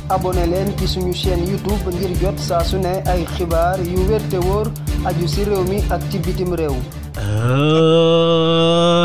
abonné leen ci suñu chaîne YouTube ngir jot saa su ne ay xibaar yu wér te wóor aju ci réew mi ak ci bitim réew.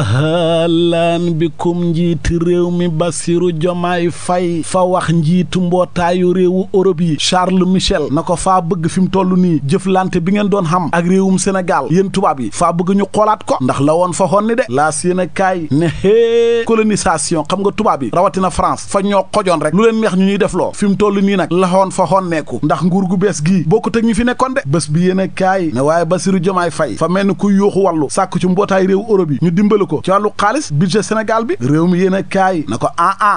halaan bikum njiiti réew mi Bassirou Diomaye Faye fa wax njiitu mbootaayu réewu Europe yi Charles Michel na ko faa bëgg fi mu toll nii jëflante bi ngeen doon xam ak réewum Sénégal yéen tubaab yi faa bëgg ñu xoolaat ko ndax la woon fa xoon ni de laas yéen a kaay ne hee colonisation xam nga tubaab yi rawatina France fa ñoo xojoon rek lu leen neex ñu ñuy def loo fi mu toll nii nag la xoon fa xonneeku ndax nguur gu bees gii bokkut ak ñi fi nekkoon de bés bi yéen a kaay ne waaye Bassirou Diomaye Faye fa mel ni ku yuuxu wàllu sàkku ci mbootaay réew Europe yi ñu dimbali ko ci wàllu xaalis budget Sénégal bi réew mi yéen a kaay na ko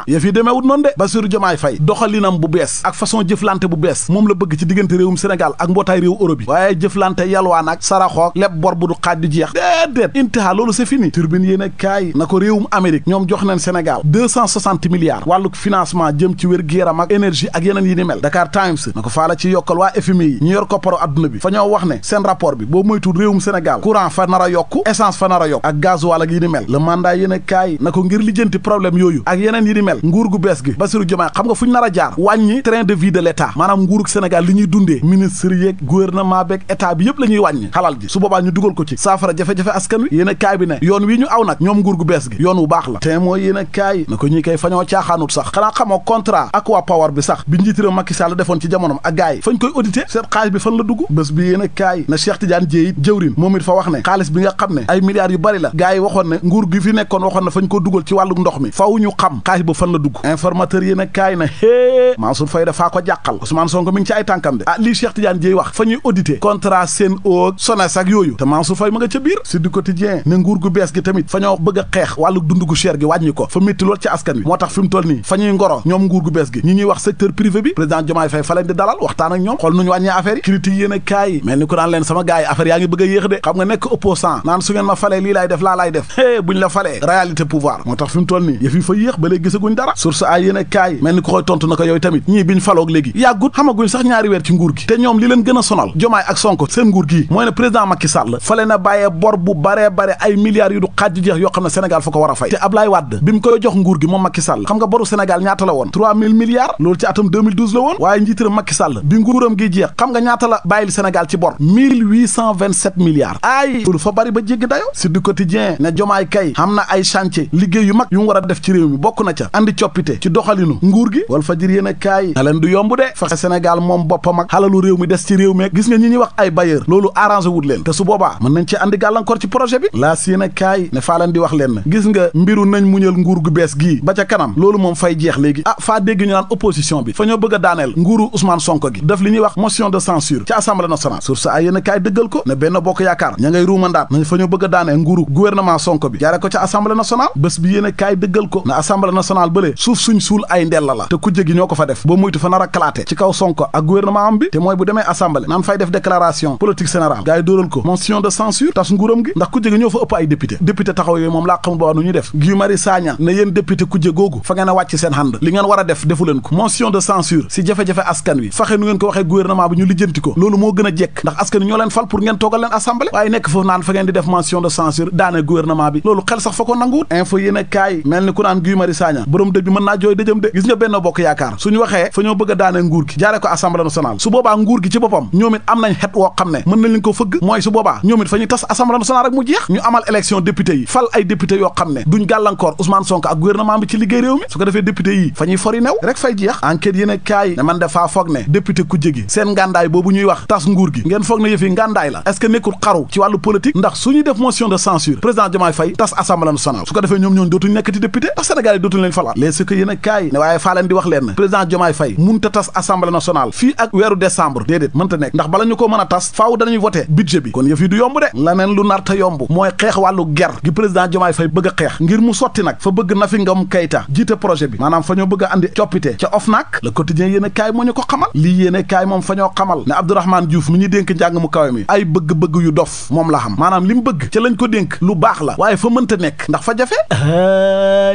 yëf yi demeewut noonu de Bassirou Diomaye Faye doxalinam bu bees ak façon jëflante bu bees moom la bëgg ci diggante réewum Sénégal ak mbootaay réew Europe yi waaye jëflante yalwaan ak saraxook leb bor bu du xaaj di jeex déedéet intaha loolu c'est fini turbine yéen a kaay na ko réewum Amérique ñoom jox nañ Sénégal 260 milliards wàllu financement jëm ci wér-gu-yaram ak énergie ak yeneen yi ni mel Dakar Times na ko faala ci yokkal waa FMI yi ñu yor kopparu adduna bi fa ñoo wax ne seen rapport bi boo moytu réewum Sénégal courant fa nar a yokku essence fa nar a yokk ak gasoil ak yi ni mel le mandat yéen a kaay na ko ngir lijjanti problème yooyu ak yeneen yi ni mel nguur gu bees gi Bassirou Diomaye xam nga fu ñu nar a jaar wàññi train de vie de l'état maanaam nguurug Sénégal li ñuy dundee ministre yeeg gouvernement beeg état bi yëpp la ñuy wàññi xalal ji su boobaa ñu dugal ko ci saafara jafe-jafe askan wi yéen a kaay bi ne yoon wi ñu aw nag ñoom nguur gu bees gi yoon wu baax la te mooy yéen a kaay na ko ñi koy fañoo caaxaanut sax xanaa xamoo contrat Aqua Power bi sax bi njiit réew Macky Sall defoon ci jamonom ak gaay fañ koy audité seen xaalis bi fan la dugg bés bi yéen a kaay na Cheikh Tidiane Dièye it jëwrin moom it fa wax ne xaalis bi nga xam ne ay milliards yu bari la gaay yi waxoon ne nguur gi fi nekkoon waxoon na fañ ko dugal ci wàllu ndox mi faw ñu xam xaalis ba fan la dugg informateur yéen a kaay na hée Mansour Faye dafaa ko jàqal Ousmane Sonko mi ngi ci ay tànkam de lii Cheikh Tidiane Dièye wax fa ñuy audité contrat Sen'Eau SONES ak yooyu te Mansour Faye ma nga ca biir si du quotidien ne nguur gu bees gi tamit fa ñoo bëgg a xeex wàllu dund gu cher gi wàññi ko fa métti lool ci askan wi moo tax fi mu toll nii fa ñuy ngoro ñoom nguur gu bees gi ñi ñuy wax secteur privé bi président Diomaye Faye fa leen di dalal waxtaan ak ñoom xool nu ñu wàññee affaire yi critique yéen a kaay mel ni ku naan leen sama gars yi affaire yaa ngi bëgg a yéex de xam nga nekk opposant naan su ngeen ma falee lii laay def laa laay def buñ la falee réalité pouvoir moo tax fi mu toll nii yëf yi fa yéex ba léegi gisaguñ dara source ay yéen a kaay mel ni ko koy tontu na ko yooyu tamit ñii biñ faloog léegi yàggut xamaguñ sax ñaari weer ci nguur gi te ñoom li leen gën a sonal Diomaye ak Sonko seen nguur gi mooy ne président Macky Sall fale na bàyyee bor bu bare ay milliards yu du xaaj jeex yoo xam ne Sénégal fa ko war a fay te Ablaye Wade bi mu koy jox nguur gi moom Macky Sall xam nga boru Sénégal ñaata la woon 3000 milliards loolu ci atam 2012 la woon waaye njiitaram Macky Sall bi nguuram gi jeex xam nga ñaata la bàyyil Sénégal ci bor 1827 milliards ay loolu fa bari ba jéggi dayo si du quotidien ne Diomaye kay xam na ay chantier liggéey yu mag yu mu war a def ci réew mi bokk na ca andi coppite ci doxalinu nguur gi wal fajir yéen a kaay na leen du yomb de fexe Sénégal moom boppam ak xalalu réew mi des ci réew mi gis nga ñi ñuy wax ay bailleur loolu arrangé wut leen te su boobaa mën nañ ci andi gàllankoor ci projet bi laas yéen a kaay ne faa leen di wax leen gis nga mbiru nañ muñal nguur gu bees gii ba ca kanam loolu moom fay jeex léegi faa dégg ñu naan opposition bi fa ñoo bëgg a daaneel nguuru Ousmane Sonko gi def li ñuy wax motion de censure ci assemblée nationale source ay yéen a kaay dëggal ko ne benn bokk yaakaar ña ngay ruumandaat nañ fa ñoo bëgg a daaneel nguuru gouvernement Sonko bi jaare ko ca assemblée nationale bés bi yéen a kaay dëggal ko ne assemblée nationale bële suuf suñ suul ay ndella la te kujje gi ñoo ko fa def ba muytu fa nar a kalaate ci kaw Sonko ak gouvernement am bi te mooy bu demee assemblée naan fay def déclaration politique générale gars yi dóoral ko motion de censure tas nguuram gi ndax kujje gi ñoo fa ëpp ay député taxaw yooyu moom laa xam ba nu ñuy def Guy Marius Sagna ne yéen député kujje googu fa ngeen a wàcc seen hand li ngeen war a def defu leen ko motion de censure si jafe-jafe askan wi faxe nu ngeen ko waxee gouvernement bi ñu lijjanti ko loolu moo gën a jekk ndax askan wi ñoo leen fal pour ngeen toogal leen assemblée waaye nekk foofu naan fa ngeen di def motion de censure daane gouvernement bi loolu xel sax fa ko nanguwut info yéen a kaay mel ni ku naan Guy Marius Sagna borom dëj bi mën naa jooy dëjëm de gis nga benn bokk yaakaar suñu waxee fa ñoo bëgg a daane nguur gi jaare ko assemblée nationale su boobaa nguur gi ci boppam ñoom it am nañ xet woo xam ne mën nañ leen ko fëgg mooy su boobaa ñoom it fa ñuy tas assemblée nationale rek mu jeex ñu amal élection député yi fal ay député yoo xam ne duñ gàllankoor Ousmane Sonko ak gouvernement bi ci liggéey réew mi su ko defee député yi fa ñuy fori new rek fay jeex enquête yéen a kaay ne man defaa foog ne député ku jégi seen ngàndaay boobu ñuy wax tas nguur gi ngeen foog ne yëf yi ngàndaay la est-ce que nekkul xaru ci wàllu politique ndax suñuy def motion de censure président Diomaye Faye tas assemblée nationale su ko defee ñoom ñooñu dootuñ nekkati député ndax Sénégal yi dootuñ leen falaat léegi ce que yéen a kaay ne waaye faa leen di wax leen président Diomaye Faye munta tas assemblée nationale fii ak weeru décembre déedéet mënta nekk ndax bala ñu ko mën a tas faaw danañuy voté budget bi kon yëf yi du yomb de laneen lu narta yomb mooy xeex wàllu ger gi président Diomaye Faye bëgg a xeex ngir mu sotti nag fa bëgg Nafi Ngom Keïta jiite projet bi maanaam fa ñoo bëgg a andi coppite ca OFNAC le quotidien yéen a kaay moo ñu ko xamal lii yéen a kaay moom fa ñoo xamal ne Abdou Rahman Diouf mi ñuy dénk njàng mu kawe mi ay bëgg-bëgg yu dof moom la xam maanaam li mu bëgg ca lañ ko dénk lu baax la waaye fa mënta nekk ndax fa jafe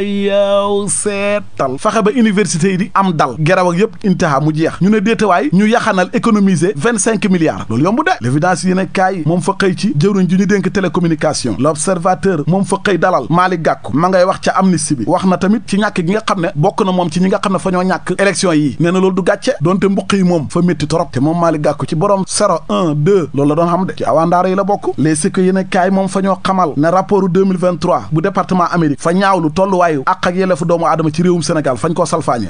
yow seetal fexe ba université yi di am dal geraw ak yëpp intaha mu jeex ñu ne déetawaay ñu yaxanal économiser 25 milliards loolu yombu de l'évidence yéen a kaay moom fa xëy ci jëwriñ ji ñu dénk télécommunication l'observateur moom fa xëy dalal Malick Gakou ma ngay wax ca amnistie bi wax na tamit ci ñàkk gi nga xam ne bokk na moom ci ñi nga xam ne fa ñoo ñàkk élection yi nee na loolu du gàcce doonte mbuq yi moom fa métti trop te moom Malick Gakou ci borom 0 1 2 loolu la doon xam de ci awandaara yi la bokk les siko yéen a kaay moom fa ñoo xamal ne rapportu 2023 bu département Amérique fa ñaawlu tolluwaayu ak yelleefu doomu aadama ci réewum Sénégal fañ koo salfaañe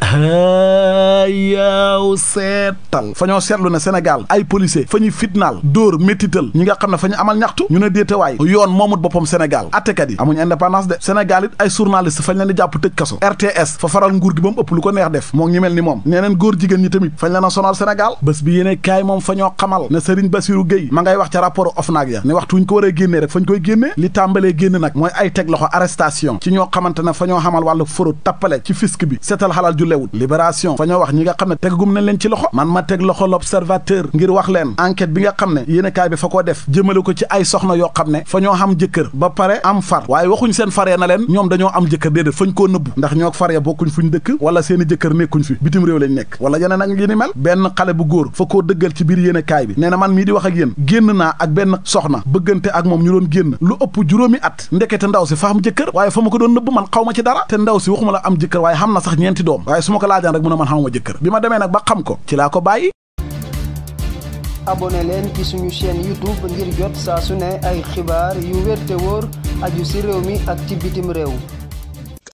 yow seetal fa ñoo seetlu ne Sénégal ay policier fa ñuy fitnaal dóor méttital ñi nga xam ne fa ñu amal ñaxtu ñu ne déetawaay yoon moomut boppam Sénégal attekat yi amuñ indépendance de Sénégal it ay journaliste fañ leen di jàpp tëj kaso RTS fa faral nguur gi ba mu ëpp lu ko neex def moom ñi mel ni moom neeneen góor jigéen ñi tamit fañ leen a sonal Sénégal bés bi yéene kaay moom fa ñoo xamal ne Serigne Bassirou ma ngay wax ca rapport OFNAC ya ne waxtu wuñ ko war a génnee rek fañ koy génnee li tàmbalee génn nag mooy ay teg loxo arrestation ci ñoo xamante ne fa ñoo xamal wàllu fraude tappale ci fisc bi seetal xalal ju lewut libération fa ñoo wax ñi nga xam ne tegagum nañ leen ci loxo man ma teg loxo l'observateur ngir wax leen enquête bi nga xam ne yéene kaay bi fa koo def jëmale ko ci ay soxna yoo xam ne fa ñoo xam jëkkër ba pare am far waaye waxuñ seen faree na leen ñoom dañoo am jëkkër déedéet fañ koo nëbbu ndax ñoo far ya bokkuñ fuñ dëkk wala seeni jëkkër nekkuñ fi bitim réew lañ nekk wala yeneen ak yi ni mel benn xale bu góor fa koo dëggal ci biir yéene kaay bi nee na man mii di wax ak yéen génn naa ak benn soxna bëggante ak moom ñu doon génn lu ëpp juróomi at ndekete ndaw si fa am jëkkër waaye fa ma ko doon nëbb man xaw ma ci dara te ndaw si waxuma la am jëkkër waaye xam na sax ñeenti doom waaye su ma ko laajaan rek mu ne man xamuma jëkkër bi ma demee nag ba xam ko ci laa ko bàyyi. abonné leen ci suñu chaîne YouTube ngir jot saa su ne ay xibaar yu wér te wóor aju ci réew mi ak ci bitim réew.